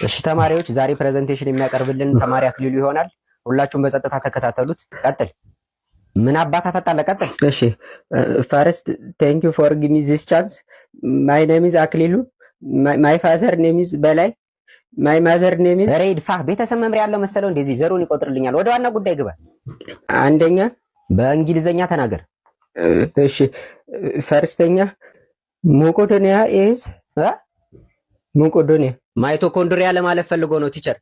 እሺ ተማሪዎች፣ ዛሬ presentation የሚያቀርብልን ተማሪ አክሊሉ ይሆናል። ሁላችሁም በጸጥታ ተከታተሉት። ቀጥል። ምን አባት አፈጣለ? ቀጥል። እሺ፣ first, thank you for give me this chance. My name is አክሊሉ። My father name is በላይ። My mother name is ኧረ ይድፋህ። ቤተሰብ መምሪያ ያለው መሰለው እንደዚህ ዘሩን ይቆጥርልኛል። ወደ ዋና ጉዳይ ግባ። አንደኛ በእንግሊዘኛ ተናገር። እሺ፣ first ኛ መቄዶንያ is እ? መቄዶንያ። Mitochondria ለማለት ፈልጎ ነው teacher።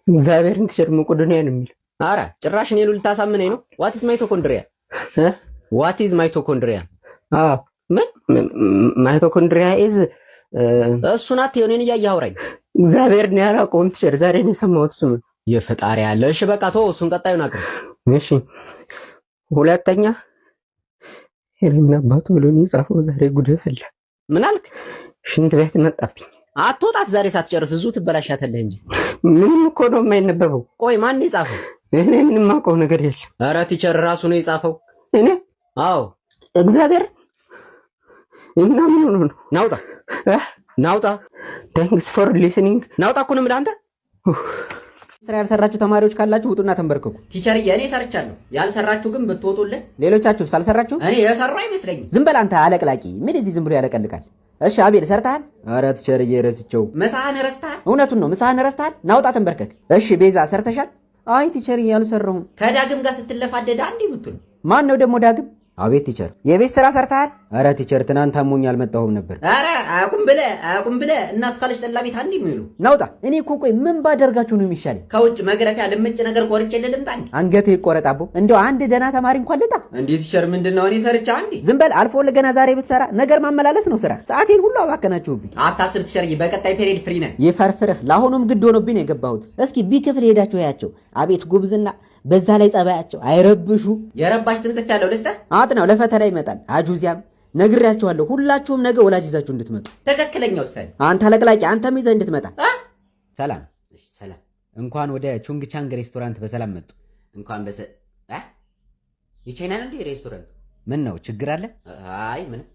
እግዚአብሔርን teacher፣ መቄዶንያ ነው የሚለው። አረ ጭራሽ እኔን ልታሳምነኝ ነው። What is mitochondria? እ? What is mitochondria? አዎ። ምን? Mitochondria is እሱን አትየው፣ እኔን እያየህ አውራኝ። እግዚአብሔርን ያላውቀውም teacher፣ ዛሬ ነው የሰማሁት ስሙን። የፈጣሪ ያለ። እሺ በቃ ተወው እሱን፣ ቀጣዩን አቅርብ። እሺ፣ ሁለተኛ ኧረ ምን አባቱ ብሎ ነው የጻፈው? ዛሬ ጉድ ፈላ። ምን አልክ? ሽንት ቤት መጣብኝ። አትወጣት ዛሬ ሳትጨርስ፣ እዙ ትበላሻታለህ እንጂ። ምንም እኮ ነው የማይነበበው። ቆይ ማን ነው የጻፈው? እኔ ምንም አውቀው ነገር የለም። ኧረ teacher፣ ራሱ ነው የጻፈው። እኔ? አዎ። እግዚአብሔር እና ምን ሆኖ ነው? ናውጣ ናውጣ። Thanks for listening. ናውጣ እኮ ነው የምልህ አንተ። ስራ ያልሰራችሁ ተማሪዎች ካላችሁ ውጡና ተንበርከኩ። Teacher ዬ፣ እኔ ሰርቻለሁ። ያልሰራችሁ ግን ብትወጡልን። ሌሎቻችሁ አልሰራችሁ? እኔ የሰሩ አይመስለኝም። ዝም በል አንተ አለቅላቂ። ምን እዚህ ዝም ብሎ ያለቀልቃል? እሺ አቤል ሰርተሃል? ኧረ teacher ዬ፣ ረስቸው። ምሳህን ረስተሃል? እውነቱን ነው። ምሳህን ረስተሃል? ናውጣ ተንበርከክ። እሺ ቤዛ ሰርተሻል? አይ teacher ዬ፣ አልሰራሁም። ከዳግም ጋር ስትለፋደድ አንድ የምትሉ። ማን ነው ደግሞ ዳግም? አቤት teacher። የቤት ስራ ሰርተሃል? ኧረ teacher፣ ትናንት አሞኝ አልመጣሁም ነበር። ኧረ አያውቁም ብለህ አያውቁም ብለህ እና እስካለች ጠላ ቤት አንድ የሚሉ። ናውጣ። እኔ እኮ ቆይ ምን ባደርጋችሁ ነው የሚሻለኝ? ከውጭ መግረፊያ ልምጭ ነገር ቆርጬ ልምጣ እንዴ? አንገትህ ይቆረጥ አቦ። እንደው አንድ ደህና ተማሪ እንኳን ልጣ። እንዴ teacher፣ ምንድን ነው? እኔ ሰርቻ አንዴ። ዝም በል። አልፎ ለገና ዛሬ ብትሰራ ነገር ማመላለስ ነው ስራ። ሰዓቴን ሁሉ አባከናችሁብኝ። አታስብ teacher ዬ፣ በቀጣይ period free ነን። ይፈርፍርህ። ለአሁኑም ግድ ሆኖብኝ ነው የገባሁት። እስኪ B ክፍል ሄዳችሁ ያቸው። አቤት ጉብዝና! በዛ ላይ ጸባያቸው አይረብሹ። የረባሽ ትምጽፍ ያለው ልስጠህ። አጥናው፣ ለፈተና ይመጣል። አጁዚያም ነግሬያችኋለሁ። ሁላችሁም ነገ ወላጅ ይዛችሁ እንድትመጡ። ትክክለኛ ውሳኔ። አንተ አለቅላቂ፣ አንተም ይዘህ እንድትመጣ። አ? ሰላም። እሺ፣ ሰላም። እንኳን ወደ ቹንግ ቻንግ ሬስቶራንት በሰላም መጡ። እንኳን በሰ አ? የቻይና ነው እንዴ ሬስቶራንቱ? ምን ነው፣ ችግር አለ? አይ ምንም።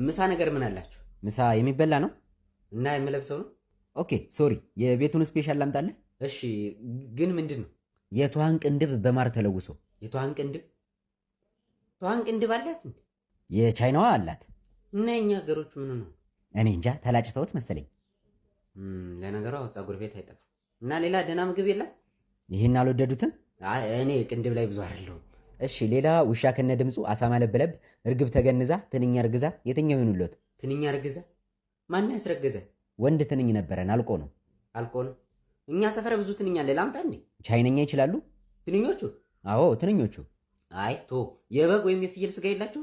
ምሳ ነገር ምን አላችሁ? ምሳ የሚበላ ነው። እና የምለብሰው ነው። Okay, sorry፣ የቤቱን special ላምጣልህ? እሺ፣ ግን ምንድን ነው? የትኋን ቅንድብ በማር ተለውሶ። የትኋን ቅንድብ? ትኋን ቅንድብ አላት እንዴ? የቻይናዋ አላት። እና የኛ ሀገሮቹ ምን ነው? እኔ እንጃ፣ ተላጭተውት መሰለኝ። ለነገሩ አዎ፣ ፀጉር ቤት አይጠፋም። እና ሌላ ደህና ምግብ የለም? ይህን አልወደዱትም? አይ እኔ ቅንድብ ላይ ብዙ አይደለሁም። እሺ ሌላ ውሻ ከነ ድምፁ፣ አሳማ ለብለብ፣ እርግብ ተገንዛ፣ ትንኝ እርግዛ፣ የትኛው ይሁንልዎት? ትንኝ አርግዛ? ማን ያስረገዘ? ወንድ ትንኝ ነበረን፣ አልቆ ነው። አልቆ ነው። እኛ ሰፈር ብዙ ትንኝ አለ። ላምጣ እንዴ? ቻይነኛ ይችላሉ? ትንኞቹ? አዎ ትንኞቹ። አይ ቶ የበግ ወይም የፍየል ስጋ የላችሁ?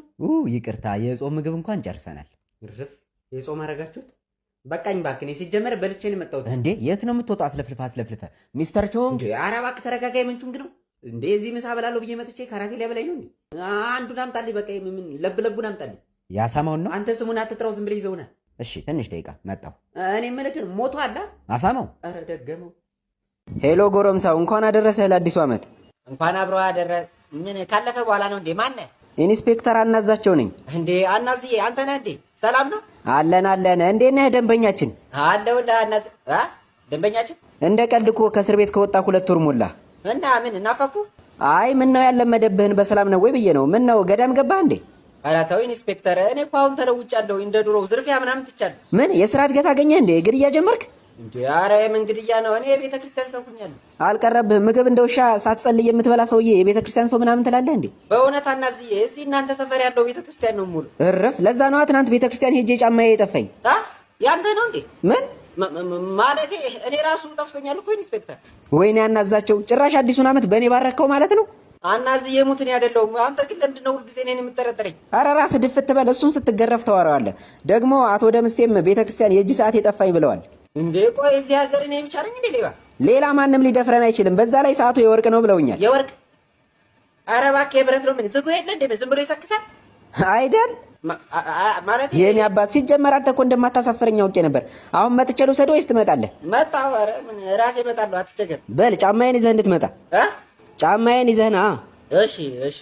ይቅርታ፣ የጾም ምግብ እንኳን ጨርሰናል። እርፍ፣ የጾም አረጋችሁት? በቃኝ እባክህ። እኔ ሲጀመር በልቼ ነው የመጣሁት። እንዴ የት ነው የምትወጣው? አስለፍልፈ አስለፍልፈ። ሚስተር ቾንግ። እንዴ ኧረ እባክህ ተረጋጋ። የምን ቹንግ ነው እንዴ? እዚህ ምሳ በላለሁ ብዬ መጥቼ ካራቴ ሊያበላኝ ነው እንዴ? አንዱን አምጣልኝ። በቃ ምን ለብ ለቡን አምጣልኝ። የአሳማውን ነው? አንተ ስሙን አትጥራው፣ ዝም ብለህ ይዘውናል። እሺ ትንሽ ደቂቃ፣ መጣሁ። እኔ የምልህ ግን ሞቶ አለ? አሳማው? ኧረ ደገመው። Hello ጎረምሳው፣ እንኳን አደረሰህ ለአዲሱ ዓመት። እንኳን አብሮ አደረ። ምን ካለፈ በኋላ ነው እንዴ? ማነህ? ኢንስፔክተር አናዛቸው ነኝ። እንዴ አናዝዬ፣ አንተ ነህ እንዴ? ሰላም ነው? አለን አለን። እንዴት ነህ ደንበኛችን? አለሁልህ አናዝ አ ደንበኛችን። እንደ ቀልድ እኮ ከእስር ቤት ከወጣ 2 ወር ሞላ። እና ምን እናፈኩ? አይ ምን ነው ያለመደብህን በሰላም ነው ወይ ብዬ ነው። ምን ነው ገዳም ገባህ እንዴ? ኧረ ተው ኢንስፔክተር፣ እኔ እኮ አሁን ተለውጫለሁ። እንደ ድሮው ዝርፊያ ምናምን ትቻለሁ። ምን የስራ እድገት አገኘህ እንዴ? ግድያ ጀመርክ? እንዴ ኧረ የምን ግድያ ነው? እኔ የቤተ ክርስቲያን ሰው ሁኛለሁ። አልቀረብህም። ምግብ እንደ ውሻ ሳትጸልይ የምትበላ ሰውዬ የቤተ ክርስቲያን ሰው ምናምን ትላለህ እንዴ? በእውነት አናዝዬ፣ እዚህ እናንተ ሰፈር ያለው ቤተ ክርስቲያን ነው ሙሉ። እርፍ። ለዛ ነዋ ትናንት ቤተ ክርስቲያን ሄጄ ጫማዬ የጠፋኝ። አ ያንተ ነው እንዴ? ምን? ማለቴ እኔ ራሱ ጠፍቶኛል እኮ ኢንስፔክተር። ወይኔ አናዛቸው፣ ጭራሽ አዲሱን ዓመት በእኔ ባረከው ማለት ነው። አናዝዬ ሙት፣ እኔ አይደለሁም። አንተ ግን ለምንድን ነው ሁልጊዜ እኔን የምጠረጥረኝ? አረ ራስህ ድፍት በል። እሱን ስትገረፍ ተዋረዋለህ። ደግሞ አቶ ደምስቴም ቤተ ክርስቲያን የእጅ ሰዓት የጠፋኝ ብለዋል። እንዴ ቆይ እዚህ ሀገር እኔ ብቻ ነኝ እንዴ ሌባ? ሌላ ማንም ሊደፍረን አይችልም። በዛ ላይ ሰዓቱ የወርቅ ነው ብለውኛል። የወርቅ? ኧረ እባክህ የብረት ነው። ምን ዝጎ የለ እንዴ? ዝም ብሎ ይሰክሳል። አይደል? ማለት የእኔ አባት፣ ሲጀመር አንተ እኮ እንደማታሳፍረኝ አውቄ ነበር። አሁን መጥቼ ልውሰድህ ወይስ ትመጣለህ? መጣሁ። ኧረ ምን ራሴ እመጣለሁ፣ አትቸገር። በል ጫማዬን ይዘህ እንድትመጣ። እ? ጫማዬን ይዘህ ና። እሺ እሺ።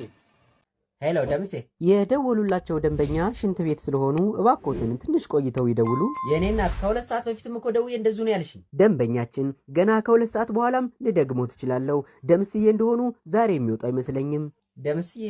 Hello ደምሴ። የደወሉላቸው ደንበኛ ሽንት ቤት ስለሆኑ እባኮትን ትንሽ ቆይተው ይደውሉ። የእኔ እናት፣ ከ2 ሰዓት በፊትም እኮ ደውዬ እንደዚሁ ነው ያልሽኝ። ደንበኛችን፣ ገና ከ2 ሰዓት በኋላም ልደግሞ ትችላለሁ። ደምስዬ እንደሆኑ ዛሬ የሚወጡ አይመስለኝም። ደምስዬ?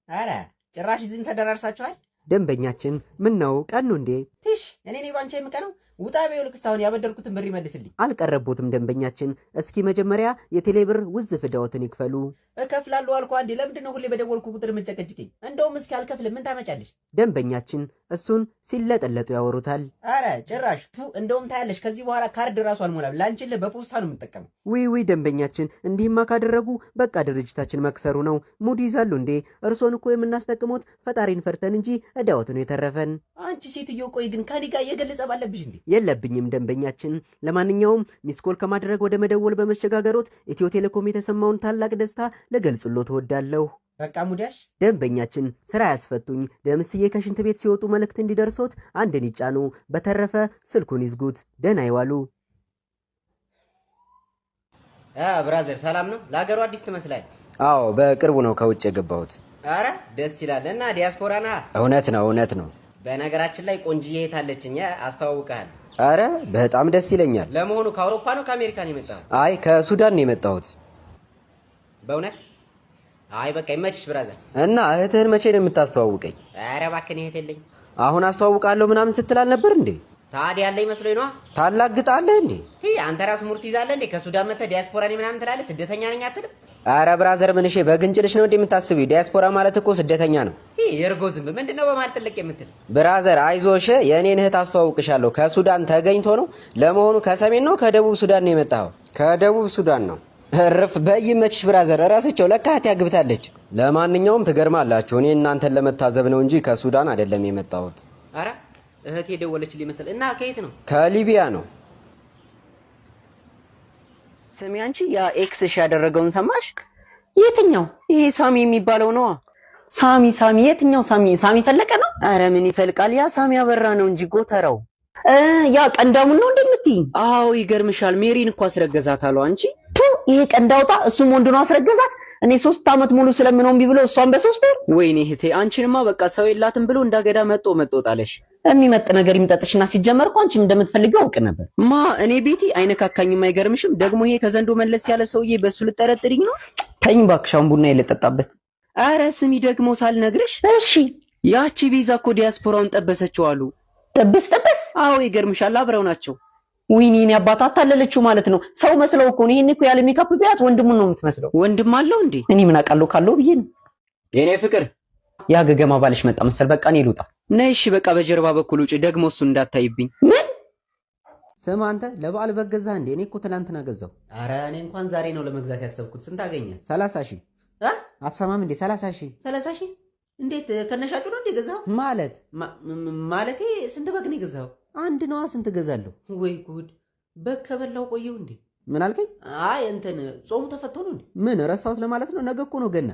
አረ ጭራሽ እዚህም ተደራርሳችኋል። ደንበኛችን፣ ምን ነው ቀኑ እንዴ? ትሽ፣ እኔ እኔ ባንቺ የምቀነው? ውጣ በይው። ልክስ አሁን ያበደርኩትን ብር ይመልስልኝ። አልቀረቦትም ደንበኛችን። እስኪ መጀመሪያ የቴሌብር ውዝፍ ዕዳዎትን ይክፈሉ። እከፍላለሁ አልኩህ አንዴ። ለምንድን ነው ሁሌ በደወልኩ ቁጥር የምትጨቀጭቅኝ? እንደውም እስኪ አልከፍልም፣ ምን ታመጫለሽ? ደንበኛችን፣ እሱን ሲለጠለጡ ያወሩታል። አረ ጭራሽ ቱ። እንደውም ታያለሽ፣ ከዚህ በኋላ ካርድ ራሱ አልሞላም። ላንቺልህ በፖስታ ነው የምጠቀመው። ውይ ውይ ደንበኛችን፣ እንዲህማ ካደረጉ በቃ ድርጅታችን መክሰሩ ነው። ሙድ ይዛሉ እንዴ? እርሶን እኮ የምናስጠቅሞት ፈጣሪን ፈርተን እንጂ ዕዳዎት ነው የተረፈን። አንቺ ሴትዮ፣ ቆይ ግን ከኔ ጋር የግል ጸብ አለብሽ እንዴ? የለብኝም ደንበኛችን። ለማንኛውም missed call ከማድረግ ወደ መደወል በመሸጋገሮት ኢትዮ ቴሌኮም የተሰማውን ታላቅ ደስታ ልገልጽሎት እወዳለሁ። በቃ ሙዳሽ። ደንበኛችን፣ ስራ ያስፈቱኝ። ደምስዬ ከሽንት ቤት ሲወጡ መልእክት እንዲደርሶት አንድን ይጫኑ። በተረፈ ስልኩን ይዝጉት። ደህና ይዋሉ። Brother፣ ሰላም ነው? ለሀገሩ አዲስ ትመስላለህ። አዎ፣ በቅርቡ ነው ከውጭ የገባሁት። አረ ደስ ይላል። እና ዲያስፖራ ነህ? እውነት ነው፣ እውነት ነው። በነገራችን ላይ ቆንጅዬ እህት አለችኝ፣ አስተዋውቅሃለሁ። አረ በጣም ደስ ይለኛል። ለመሆኑ ከአውሮፓ ነው ከአሜሪካ ነው የመጣኸው? አይ፣ ከሱዳን ነው የመጣሁት። በእውነት? አይ በቃ ይመችሽ brother። እና እህትህን መቼ ነው የምታስተዋውቀኝ? አረ እባክህ፣ እኔ እህት የለኝም። አሁን አስተዋውቃለሁ ምናምን ስትል አልነበር እንዴ? ታዲያ ያለኝ መስሎኝ ነዋ። ታላግጣለህ እንዴ? ቲ፣ አንተ ራሱ ሙድ ትይዛለህ እንዴ? ከሱዳን መጥተህ ዲያስፖራ ነኝ ምናምን ትላለህ። ስደተኛ ነኝ አትልም? አረ brother ምንሼ፣ በግንጭልሽ ነው እንዴ የምታስቢው? ዲያስፖራ ማለት እኮ ስደተኛ ነው። ቲ፣ የእርጎ ዝንብ፣ ምንድን ነው በመሀል ጥልቅ የምትል? Brother አይዞሽ፣ የእኔን እህት አስተዋውቅሻለሁ። ከሱዳን ተገኝቶ ነው። ለመሆኑ ከሰሜን ነው ከደቡብ ሱዳን ነው የመጣኸው? ከደቡብ ሱዳን ነው። እርፍ በይመችሽ brother። እረስቸው፣ ለካ እህቴ አግብታለች። ለማንኛውም ትገርማላችሁ። እኔ እናንተን ለመታዘብ ነው እንጂ ከሱዳን አይደለም የመጣሁት። አረ እህቴ ደወለችልኝ መሰል። እና ከየት ነው? ከሊቢያ ነው። ስሚ አንቺ፣ ያ ex ሽ ያደረገውን ሰማሽ? የትኛው? ይሄ ሳሚ የሚባለው ነዋ። ሳሚ ሳሚ፣ የትኛው ሳሚ? ሳሚ ፈለቀ ነው? አረ ምን ይፈልቃል? ያ ሳሚ አበራ ነው እንጂ ጎተራው። ያ ቀንዳሙን ነው እንደምትይኝ? አዎ ይገርምሻል፣ ሜሪን እኮ አስረገዛት አሉ። አንቺ ቱ፣ ይሄ ቀንዳውጣ፣ እሱም ወንድ ነው አስረገዛት። እኔ 3 ዓመት ሙሉ ስለምነው እምቢ ብሎ እሷን በ3 ወር። ወይኔ እህቴ፣ አንቺንማ በቃ ሰው የላትም ብሎ እንዳገዳ መጦ መጦ ጣለሽ። የሚመጥ ነገር ይምጠጥሽና፣ ሲጀመር እኮ አንቺም እንደምትፈልጊው አውቅ ነበር። ማ፣ እኔ ቤቲ አይነካካኝም። አይገርምሽም? ደግሞ ይሄ ከዘንዶ መለስ ያለ ሰውዬ በሱ ልጠረጥሪኝ ነው? ተኝ እባክሽ፣ አሁን ቡና የለጠጣበት። አረ ስሚ ደግሞ ሳልነግርሽ። እሺ። ያቺ ቤዛ እኮ ዲያስፖራውን ጠበሰችው አሉ። ጥብስ ጥብስ? አዎ ይገርምሻል፣ አብረው ናቸው። ወይኔ የኔ አባት፣ አታለለችው ማለት ነው። ሰው መስለው እኮ ነው። ይሄን እኮ ያለ ሜካፕ ቢያት ወንድሙን ነው የምትመስለው። ወንድም አለው እንዴ? እኔ ምን አውቃለሁ፣ ካለው ብዬ ነው። የኔ ፍቅር። ያ ገገማ ባልሽ መጣ መሰል። በቃ እኔ ልውጣ። ነይ እሺ፣ በቃ በጀርባ በኩል ውጪ፣ ደግሞ እሱ እንዳታይብኝ። ምን? ስም አንተ፣ ለበዓል በግ ገዛህ እንዴ? እኔ እኮ ትናንትና ገዛው። አረ እኔ እንኳን ዛሬ ነው ለመግዛት ያሰብኩት። ስንት አገኘ? 30,000። እ? አትሰማም እንዴ? 30,000። 30,000? እንዴት፣ ከነሻጩ ነው እንዴ ገዛኸው? ማለት? ማለቴ ስንት በግ ነው የገዛኸው? አንድ ነዋ። ስንት ገዛለሁ? ወይ ጉድ! በግ ከበላው ቆየው እንዴ? ምን አልከኝ? አይ እንትን፣ ጾሙ ተፈቶ ነው እንዴ? ምን ረሳሁት ለማለት ነው? ነገ እኮ ነው ገና።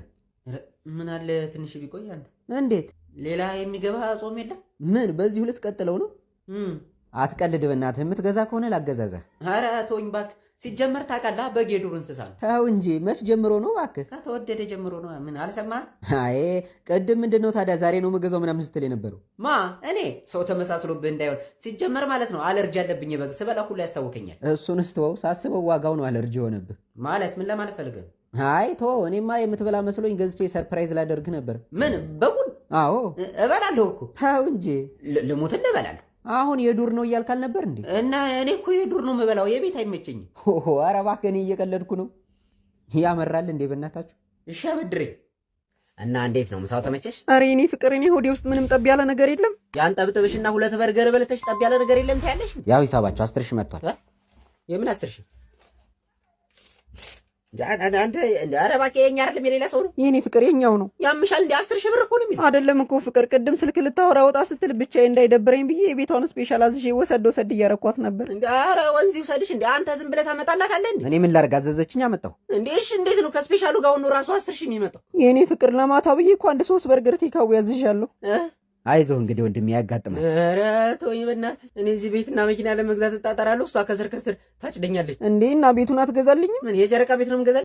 ኧረ፣ ምን አለ ትንሽ ቢቆይ አንተ። እንዴት? ሌላ የሚገባ ጾም የለም? ምን፣ በዚሁ ልትቀጥለው ነው? እም። አትቀልድ በእናትህ። የምትገዛ ከሆነ ላገዛዘህ። ኧረ ተወኝ እባክህ። ሲጀመር ታውቃለህ፣ በግ የዱር እንስሳ ነው። ተው እንጂ፣ መች ጀምሮ ነው እባክህ? ከተወደደ ጀምሮ ነው። ምን አልሰማህም? አይ ቅድም ምንድን ነው ታዲያ ዛሬ ነው የምገዛው ምናምን ስትል የነበረው? ማ፣ እኔ? ሰው ተመሳስሎብህ እንዳይሆን። ሲጀመር ማለት ነው አለርጂ አለብኝ። በግ ስበላ ሁሉ ያስታውከኛል። እሱን ስትወው፣ ሳስበው ዋጋው ነው አለርጂ የሆነብህ። ማለት ምን ለማለት ፈልገህ ነው? አይ ተወው፣ እኔማ የምትበላ መስሎኝ ገዝቼ surprise ላደርግህ ነበር። ምን፣ በጉን? አዎ። እበላለሁ እኮ። ተው እንጂ። ልሙትን እበላለሁ። አሁን የዱር ነው እያልክ አልነበር እንዴ? እና እኔ እኮ የዱር ነው የምበላው፣ የቤት አይመቸኝም። ሆሆ፣ ኧረ እባክህ፣ እኔ እየቀለድኩ ነው። ያመራል እንዴ በእናታችሁ? እሺ አበድሬ። እና እንዴት ነው ምሳው፣ ተመቸሽ? አረ የኔ ፍቅር፣ እኔ ሆዴ ውስጥ ምንም ጠብ ያለ ነገር የለም። ያን ጠብጥብሽና ሁለት በርገር በልተሽ ጠብ ያለ ነገር የለም ትያለሽ? ያው ሂሳባቸው 10,000 መጥቷል። እ? የምን 10,000? አንተ፣ ኧረ እባክህ፣ የኛ አይደለም የሌላ ሰው ነው። የኔ ፍቅር፣ የኛው ነው። ያምሻል እንዴ? 10,000 ብር እኮ ነው የሚለው። አይደለም እኮ ፍቅር፣ ቅድም ስልክ ልታወራ ወጣ ስትል ብቻዬን እንዳይደብረኝ ብዬ የቤቷን special አዝዤ ወሰድ ወሰድ እያረኳት ነበር። እንዴ ኧረ ወንዝ ይውሰድሽ እንዴ! አንተ ዝም ብለህ ታመጣላታለህ እንዴ? እኔ ምን ላርግ፣ አዘዘችኝ አመጣሁ። እንዴ እሺ፣ እንዴት ነው ከ special ኡ ጋር ሆኖ ራሱ 10,000 የሚመጣው? የኔ ፍቅር፣ ለማታ ብዬ እኮ አንድ ሶስት በርገር takeaway አዝዣለሁ። እ? አይዞህ እንግዲህ ወንድሜ፣ ያጋጥማል። ኧረ ተወኝ በእናትህ። እኔ እዚህ ቤትና መኪና ለመግዛት እጣጣራለሁ፣ እሷ ከስር ከስር ታጭደኛለች። እንዴ፣ እና ቤቱን አትገዛልኝም? ምን፣ የጨረቃ ቤት ነው የምገዛልህ?